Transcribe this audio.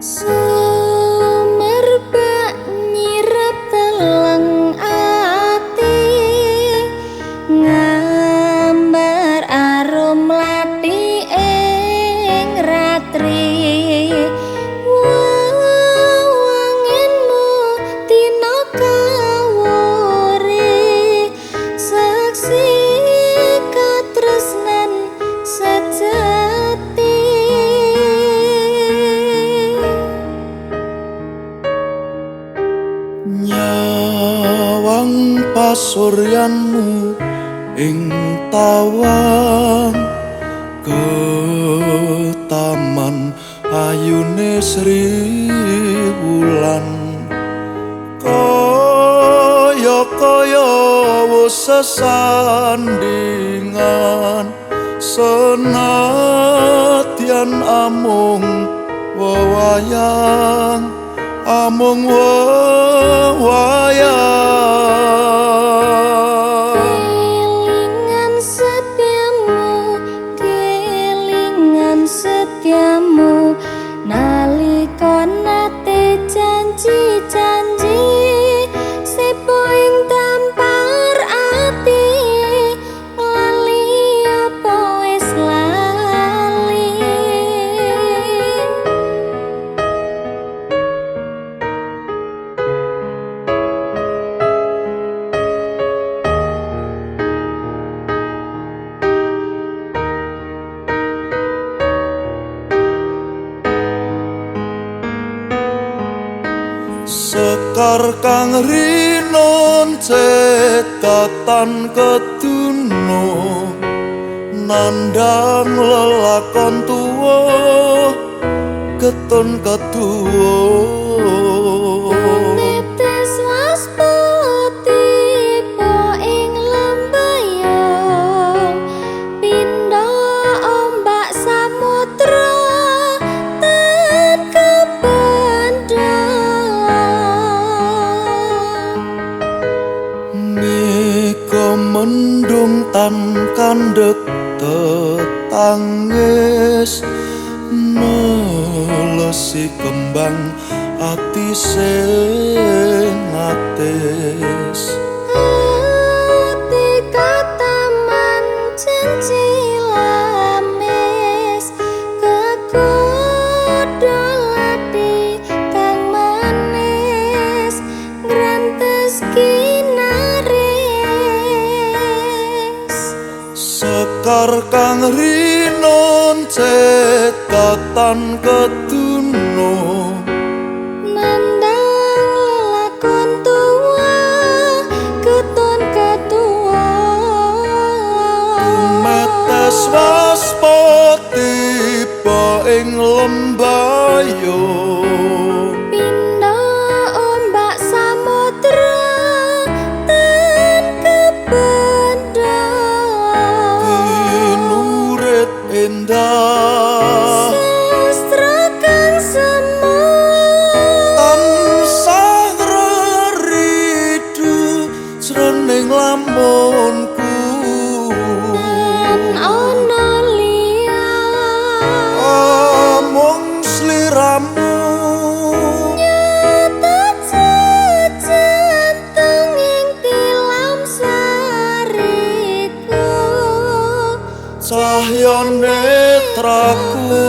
Sumerbak nyirep teleng ati, ngambar arum lati ing ratri. Wanginmu dina kawuri, seksi katresnan sejati. Nyawang pasuryanmu ing tawang, ketaman ayune Sri Wulan. Kaya kaya wis sesandingan, senadyan amung wewayang, amung wewayang. Kelingan setiamu, kelingan setiamu, nalika nate janji-janji, sepo ing tampar ati, lali apa wis lali. Sekar kang rinon cekatan keduno, nandang lelakon tuwa ketun ketuwa. Netes waspa tiba ing lembayung, pindha ombak samudra tan kebandang. Mega mendung tan kandhek tetangis, nelesi kembang ati sing atis. Ati kataman janji lamis, kegodha lati kang manis, ngrantes kinaris. Sekar kang rinon cekatan keduno, nandang lelakon tuwa ketun ketuwa. Metes waspa tiba ing lembayung, pindha ombak samudra tan kebandang. Tinurit endah sastra kang semu, tansah reridu jroning lamunku. Tan ana liya Amung sliramu, nyata jejanteng ing tilam sariku. Cahya netraku.